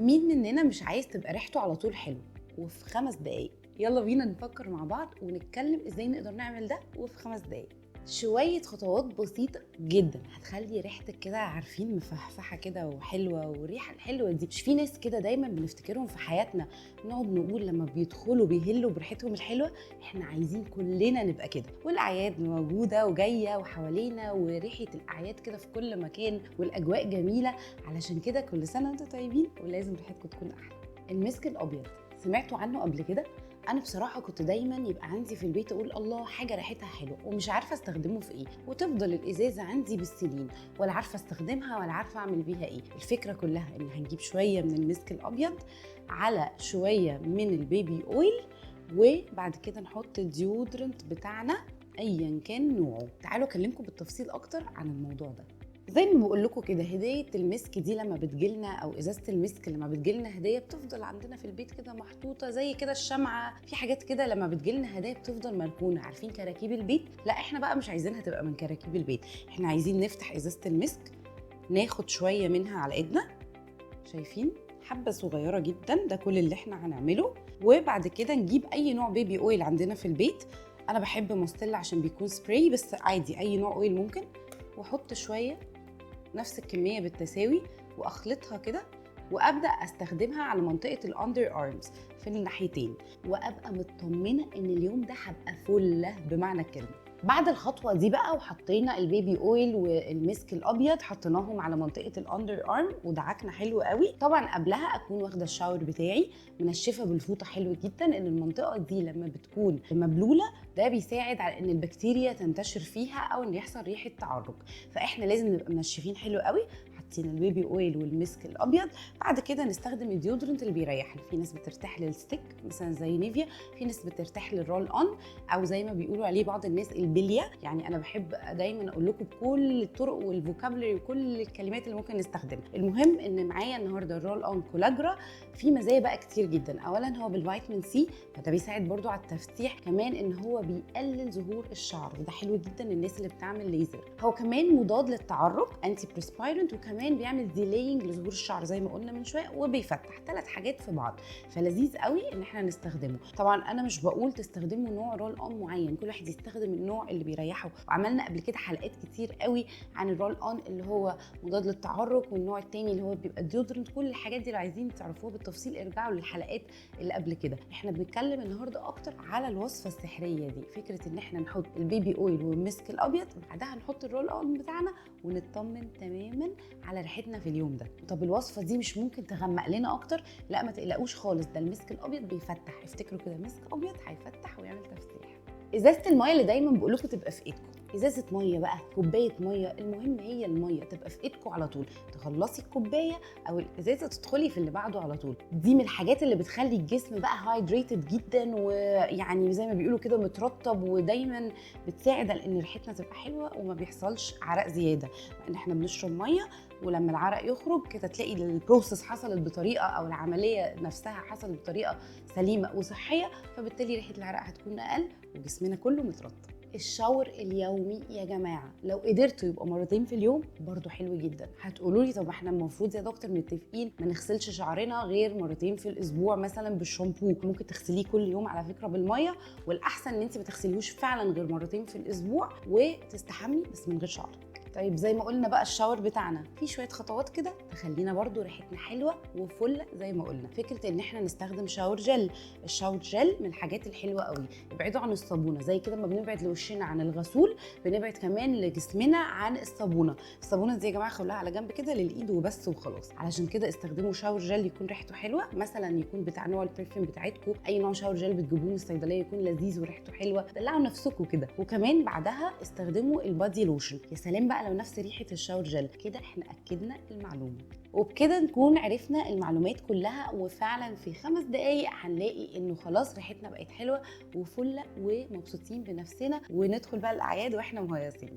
مين مننا مش عايز تبقى ريحته على طول حلوة وفي 5 دقايق؟ يلا بينا نفكر مع بعض ونتكلم ازاي نقدر نعمل ده وفي 5 دقايق. شوية خطوات بسيطة جدا هتخلي ريحتك كده، عارفين، مفحفحة كده وحلوة، والريحة الحلوة دي. مش في ناس كده دايما بنفتكرهم في حياتنا، نقعد نقول لما بيدخلوا بيهلوا بريحتهم الحلوة؟ احنا عايزين كلنا نبقى كده. والأعياد موجودة وجاية وحوالينا، وريحة الأعياد كده في كل مكان، والأجواء جميلة. علشان كده كل سنة وانتم طيبين، ولازم ريحتكم تكون أحلى. المسك الأبيض سمعتوا عنه قبل كده؟ انا بصراحة كنت دايما يبقى عندي في البيت، اقول الله حاجة ريحتها حلوة ومش عارفه استخدمه في ايه، وتفضل الازازه عندي بالسنين ولا عارفه استخدمها ولا عارفه اعمل بيها ايه. الفكرة كلها ان هنجيب شوية من المسك الابيض على شوية من ال baby oil، وبعد كده نحط ال deodorant بتاعنا ايا كان نوعه. تعالوا اكلمكم بالتفصيل اكتر عن الموضوع ده. زي ما بقول لكم كده، هديه المسك دي لما بتجيلنا، او ازازة المسك لما بتجيلنا هديه، بتفضل عندنا في البيت كده محطوطة زي كده الشمعه. في حاجات كده لما بتجيلنا هدايا بتفضل مركونه، عارفين كراكيب البيت؟ لا، احنا بقى مش عايزينها تبقى من كراكيب البيت. احنا عايزين نفتح ازازة المسك، ناخد شوية منها على ايدنا، شايفين؟ حبه صغيرة جدا، ده كل اللي احنا هنعمله. وبعد كده نجيب اي نوع baby oil عندنا في البيت. انا بحب موستيلا عشان بيكون سبراي، بس عادي اي نوع oil ممكن. واحط شويه، نفس الكمية بالتساوي، واخلطها كده وابدا استخدمها على منطقة ال underarms في الناحيتين، وابقى مطمنه ان اليوم ده هبقى فله بمعنى الكلمه. بعد الخطوة دي بقى وحطينا ال baby oil والمسك الابيض، حطيناهم على منطقة ال underarm ودعكنا حلو قوي. طبعا قبلها اكون واخده ال shower بتاعي، منشفة بالفوطه حلو جدا، ان المنطقة دي لما بتكون مبلوله ده بيساعد على ان البكتيريا تنتشر فيها او ان يحصل ريحه تعرق، فاحنا لازم نبقى منشفين حلو قوي، حاطين ال baby oil والمسك الابيض. بعد كده نستخدم ال deodorant اللي بيريحنا. في ناس بترتاح لل stick مثلا زي نيفيا، في ناس بترتاح لل roll on، او زي ما بيقولوا عليه بعض الناس البلية. يعني انا بحب دايما اقول لكم بكل الطرق وال vocabulary وكل الكلمات اللي ممكن نستخدمها. المهم ان معايا النهارده ال roll on كولاجرا. في مزايا بقى كتير جدا. اولا هو بالفيتامين سي، فده بيساعد برضو على التفتيح، كمان ان هو بيقلل ظهور الشعر وده حلو جدا للناس اللي بتعمل ليزر. هو كمان مضاد للتعرق، antiperspirant، وكمان بيعمل delaying لظهور الشعر زي ما قلنا من شويه، وبيفتح. 3 حاجات في بعض، فلذيذ قوي ان احنا نستخدمه. طبعا انا مش بقول تستخدموا نوع roll on معين، كل واحد يستخدم النوع اللي بيريحه. وعملنا قبل كده حلقات كتير قوي عن ال roll on اللي هو مضاد للتعرق، والنوع التاني اللي هو بيبقى deodorant. كل الحاجات دي لو عايزين تعرفوها بالتفصيل ارجعوا للحلقات اللي قبل كده. احنا بنتكلم النهارده اكتر على الوصفة السحريه دي، فكرة ان احنا نحط ال baby oil والمسك الابيض، بعدها نحط ال roll on بتاعنا ونطمن تماما على ريحتنا في اليوم ده. طب الوصفة دي مش ممكن تغمق لنا اكتر؟ لا، ما تقلقوش خالص، ده المسك الابيض بيفتح. افتكروا كده، مسك ابيض هيفتح ويعمل تفتيح. ازازة المية اللي دايما بقول لكم تبقى في ايدكم، ازازة مية بقى، كوباية ميه، المهم هي المية تبقى في ايدكم على طول. تخلصي الكوباية او الازازه تدخلي في اللي بعده على طول. دي من الحاجات اللي بتخلي الجسم بقى hydrated جدا، ويعني زي ما بيقولوا كده مترطب، ودايما بتساعد على ان ريحتنا تبقى حلوة وما بيحصلش عرق زياده، لان احنا بنشرب ميه، ولما العرق يخرج كده تلاقي ال process حصلت بطريقة او العملية نفسها حصلت بطريقة سليمة وصحيه، فبالتالي ريحه العرق هتكون اقل وجسمنا كله مترطب. ال shower اليومي يا جماعة لو قدرتوا يبقى مرتين في اليوم برضو حلو جدا. هتقولوا لي طب احنا المفروض يا دكتور متفقين ما نغسلش شعرنا غير مرتين في الاسبوع مثلا بالشامبو. ممكن تغسليه كل يوم على فكرة بالميه، والاحسن ان انت ما تغسليهوش فعلا غير مرتين في الاسبوع، وتستحمي بس من غير شعر. طيب زي ما قلنا بقى ال shower بتاعنا في شوية خطوات كده تخلينا برضو ريحتنا حلوة وفله زي ما قلنا. فكرة ان احنا نستخدم shower gel. ال shower gel من الحاجات الحلوة قوي. ابعدوا عن الصابونه، زي كده ما بنبعد لوشنا عن الغسول بنبعد كمان لجسمنا عن الصابونه. الصابونه دي يا جماعة خلوها على جنب كده للايد وبس وخلاص. علشان كده استخدموا shower gel يكون ريحته حلوه، مثلا يكون بتاع نوع ال perfume بتاعتكم، اي نوع shower gel بتجيبوه من الصيدلية يكون لذيذ وريحته حلوه، دلعوا نفسكم كده. وكمان بعدها استخدموا ال body lotion، يا سلام بقى لو نفس ريحه ال shower gel كده. احنا اكدنا المعلومة، وبكده نكون عرفنا المعلومات كلها، وفعلا في 5 دقايق هنلاقي انه خلاص ريحتنا بقت حلوة وفله ومبسوطين بنفسنا، وندخل بقى الاعياد واحنا مهيصين.